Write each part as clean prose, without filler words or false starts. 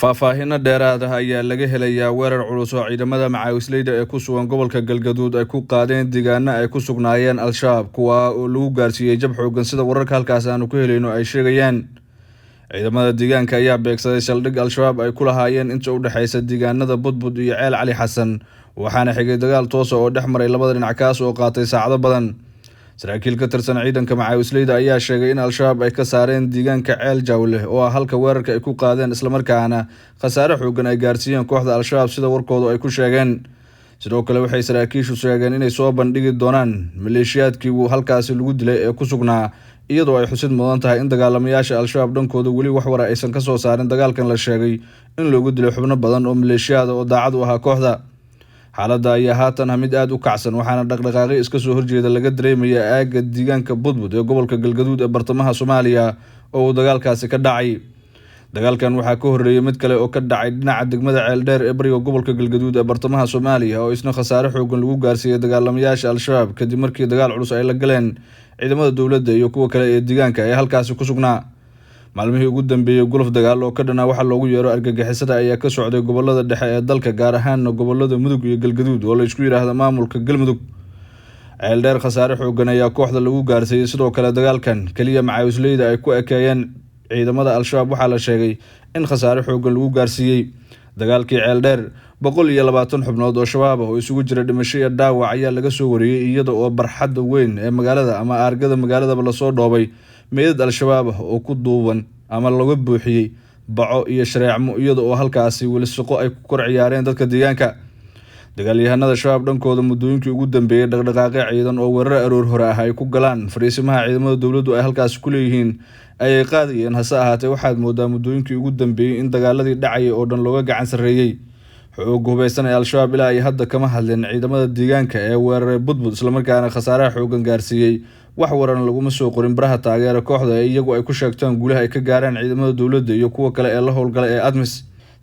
Faahfaahinno dheeraad ah ayaa laga helayaa weerar culus oo ciidamada macaawisleyda ee ku sugan gobolka Galgaduud ay ku qaadeen deegaano ay ku sugnaayeen Al-Shabaab, kuwa oo lagu gaarsiiyey jab xoogan, sida wararka halkaas aanu ku helayno ay sheegayaan. Ciidamada deegaanka ayaa beegsaday saldhig Al-Shabaab ay ku lahaayeen inta u dhexeysa deegaanada Budbud iyo Ceel Cali Xasan, waxaana xigay dagaal toosa oo dhex maray labada dhinac, kaas oo qaatay saacado badan. Saraakiil ka tirsan ciidanka macaawisleyda ayaa sheegay in Al-Shabaab ay ka saareen deegaanka Ceel Jawle oo ah halka weerarka ay ku qaadeen, islamarkaana khasaare xoogan ay gaarsiiyeen kooxda Al-Shabaab, sida warkoodu ay ku sheegeen. Sidoo kale waxay saraakiishu sheegeen inay soo bandhigi doonaan maleeshiyaadkii uu halkaasi lagu dilay ee ku sugnaa, iyadoo ay xusid mudan tahay in dagaalamayaasha Al-Shabaab dhankooda weli wax wara aysan ka soo saarin dagaalkan la sheegay in loogu dilay xubno badan oo maleeshiyaada oo daacad u ahaa kooxda. Xaaladda ayaa haatan ah mid aada u kacsan, waxaana dhaqdhaqaaqyo iska soo horjeeda laga dareemaya aagga deegaanka Budbud ee gobolka Galgaduud ee bartamaha Soomaaliya oo uu dagaalkaasi ka dhacay. Dagaalkan waxaa ka horreeyey mid kale oo ka dhacay dhinaca degmada Ceeldheer ee bariga gobolka Galgaduud ee bartamaha Soomaaliya, oo isna khasaare xoogan lagu gaarsiiyey dagaalamayaasha Al-Shabaab kadib markii dagaal culus ay la galeen ciidamada dowladda iyo kuwa kale ee deegaanka ee halkaasi ku sugnaa. Maalmihii ugu dambeeyey guluf dagaal oo ka dhana waxaa loogu yeero argagixisada ayaa ka socday gobolada dhexe ee dalka, gaar ahaana gobolada Mudug iyo Galgaduud oo la isku yidhaahda maamulka Galmudug. Ceeldheer khasaare xoogan ayaa kooxda lagu gaarsiiyey. Sidoo kale dagaalkan keliya macaawisleyda ay ku ekeeyeen ciidamada Al-Shabaab waxaa la sheegay in khasaare xoogan lagu gaarsiiyey. Dagaalkii Ceeldheer 120 xubnood oo Shabaab ah oo isugu jira dhimasho iyo dhaawac ayaa laga soo wariyey, iyada oo barxadda weyn ee magaalada ama aargada magaaladaba lasoo dhoobay meydad Al-Shabaab ah oo ku duuban ama laga buuxiyey baco iyo shareecmo, iyada oo halkaasi weli siqo ay ku kor ciyaareen dadka deegaanka. Dagaalyahanada Shabaab dhankooda muddooyinkii ugu dambeeyey dhaqdhaqaaqyo ciidan oo weerar aroor hore ah ay ku galaan fariisimaha ciidamada dowladdu ay halkaasi ku leeyihiin ayay qaadayeen, hase ahaatee waxaad moodaa muddooyinkii ugu dambeeyey in dagaaladii dhacayay oo dhan looga gacan sarreeyey. Xoog hubeysan ee Al-Shabaab ilaa ay hadda kama hadlin ciidamada deegaanka ee weeraray Budbud islamarkaana khasaaraha xoogan gaarsiiyey. Wax waran laguma soo qorin baraha taageera kooxda ee iyagu ay ku sheegtaan guulaha ay ka gaaraan ciidamada dowladda iyo kuwa kale ee la howlgala ee ADMIS.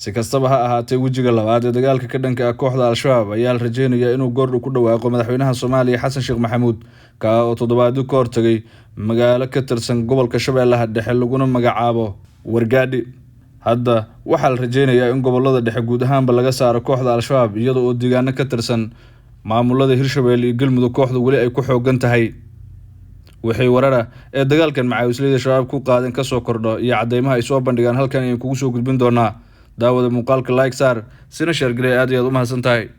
Si kastaba ha ahaatee, wejiga labaad ee dagaalka ka dhanka ah kooxda Al-Shabaab ayaa la rajeynayaa inuu goordhow ku dhawaaqo madaxweynaha Soomaaliya Xasan Sheekh Maxamuud, kaa oo toddobaadyo ka hortagay magaalo ka tirsan gobolka Shabeellaha Dhexe laguna magacaabo Wargaadhi. Hadda waxaa la rajeynayaa in gobolada dhexe guud ahaanba laga saaro kooxda Al-Shabaab, iyada oo deegaano ka tirsan maamulada Hirshabelle iyo Galmudug kooxda weli ay ku xoogan tahay. Wixii warara ee dagaalkan macaawisleyda Shabaab ku qaadeen kasoo kordho iyo cadeymaha ay soo bandhigaan halkan ayaan kugu soo gudbin doonaa. Daawada muuqaalka like saar, sina share garee, aad iyo aad u mahadsan tahay.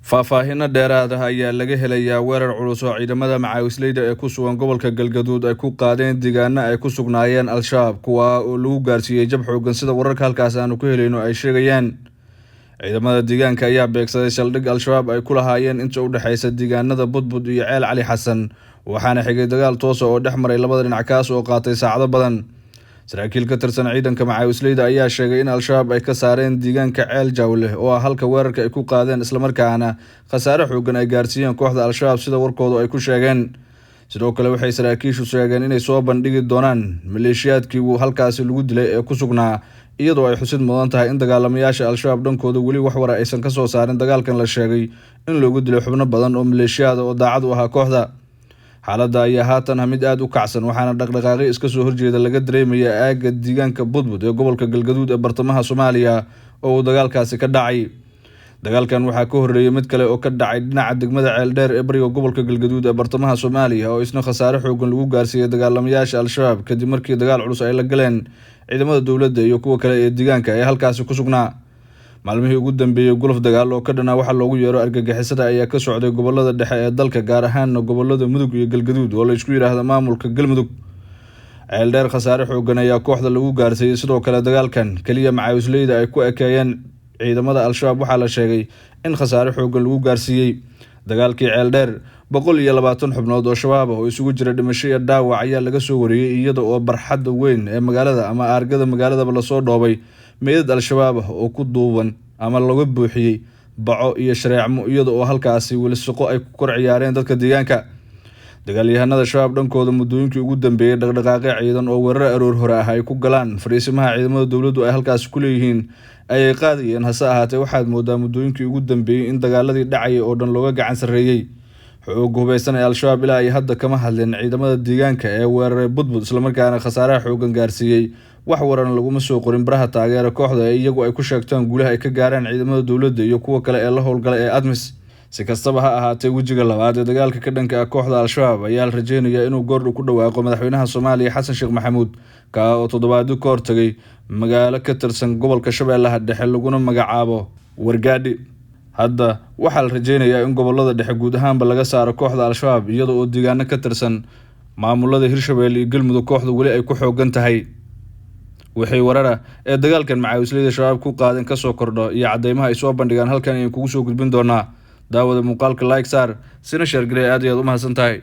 Faahfaahinno dheeraad ah ayaa laga helayaa weerar culus oo ciidamada macaawisleyda ee ku sugan gobolka Galgaduud ay ku qaadeen deegaano ay ku sugnaayeen Al-Shabaab, kuwa oo lagu gaarsiiyey jab xoogan, sida wararka halkaas aanu ku helayno ay sheegayaan. Ciidamada deegaanka ayaa beegsaday saldhig Al-Shabaab ay ku lahaayeen inta u dhexeysa deegaanada Budbud iyo Ceel Cali Xasan, waxaana xigay dagaal toosa oo dhex maray labada dhinac, kaas oo qaatay saacado badan. Saraakiil ka tirsan ciidanka macaawisleyda ayaa sheegay in Al-Shabaab ay ka saareen deegaanka Ceel Jawle oo ah halka weerarka ay ku qaadeen, islamarkaana khasaare xoogan ay gaarsiiyeen kooxda Al-Shabaab, sida warkoodu ay ku sheegeen. Sidoo kale waxay saraakiishu sheegeen inay soo bandhigi doonaan maleeshiyaadkii uu halkaasi lagu dilay ee ku sugnaa, iyadoo ay xusid mudan tahay in dagaalamayaasha Al-Shabaab dhankooda weli wax wara aysan ka soo saarin dagaalkan la sheegay in loogu dilay xubno badan oo maleeshiyaada oo daacad u ahaa kooxda. Xaaladda ayaa haatan ah mid aada u kacsan, waxaana dhaqdhaqaaqyo iska soo horjeeda laga dareemaya aagga deegaanka Budbud ee gobolka Galgaduud ee bartamaha Soomaaliya oo uu dagaalkaasi ka dhacay. Dagaalkan waxaa ka horreeyey mid kale oo ka dhacay dhinaca degmada Ceeldheer ee bariga gobolka Galgaduud ee bartamaha Soomaaliya, oo isna khasaare xoogan lagu gaarsiiyey dagaalamayaasha Al-Shabaab kadib markii dagaal culus ay la galeen ciidamada dowladda iyo kuwa kale ee deegaanka ee halkaasi ku sugnaa. Maalmihii ugu dambeeyey guluf dagaal oo ka dhana waxaa loogu yeero argagixisada ayaa ka socday gobolada dhexe ee dalka, gaar ahaana gobolada Mudug iyo Galgaduud oo la isku yidhaahda maamulka Galmudug. Ceeldheer khasaare xoogan ayaa kooxda lagu gaarsiiyey. Sidoo kale dagaalkan keliya macaawisleyda ay ku ekeeyeen ciidamada Al-Shabaab waxaa la sheegay in khasaare xoogan lagu gaarsiiyey. Dagaalkii Ceeldheer 120 xubnood oo Shabaab ah oo isugu jira dhimasho iyo dhaawac ayaa laga soo wariyey, iyada oo barxadda weyn ee magaalada ama aargada magaaladaba lasoo dhoobay meydad Al-Shabaab ah oo ku duuban ama laga buuxiyey baco iyo shareecmo, iyada oo halkaasi weli siqo ay ku kor ciyaareen dadka deegaanka. Dagaalyahanada Shabaab dhankooda muddooyinkii ugu dambeeyey dhaqdhaqaaqyo ciidan oo weerar aroor hore ah ay ku galaan fariisimaha ciidamada dowladdu ay halkaasi ku leeyihiin ayay qaadayeen, hase ahaatee waxaad moodaa muddooyinkii ugu dambeeyey in dagaaladii dhacayay oo dhan looga gacan sarreeyey. Xoog hubeysan ee Al-Shabaab ilaa ay hadda kama hadlin ciidamada deegaanka ee weeraray Budbud islamarkaana khasaaraha xoogan gaarsiiyey. Wax waran laguma soo qorin baraha taageera kooxda ee iyagu ay ku sheegtaan guulaha ay ka gaaraan ciidamada dowladda iyo kuwa kale ee la howlgala ee ADMIS. Si kastaba ha ahaatee, wejiga labaad ee dagaalka ka dhanka ah kooxda Al-Shabaab ayaa la rajeynayaa inuu goordhow ku dhawaaqo madaxweynaha Soomaaliya Xasan Sheekh Maxamuud, kaa oo toddobaadyo ka hortagay magaalo ka tirsan gobolka Shabeellaha Dhexe laguna magacaabo Wargaadhi. Hadda waxaa la rajeynayaa in gobolada dhexe guud ahaanba laga saaro kooxda Al-Shabaab, iyada oo deegaano ka tirsan maamulada Hirshabelle iyo Galmudug kooxdu weli ay ku xoogan tahay. Wixii warara ee dagaalkan macaawisleyda Shabaab ku qaadeen kasoo kordho iyo cadeymaha ay soo bandhigaan halkan ayaan kugu soo gudbin doonaa. Daawada muuqaalka like saar, sina sheergarey. Aad iyo aad u mahadsan tahay.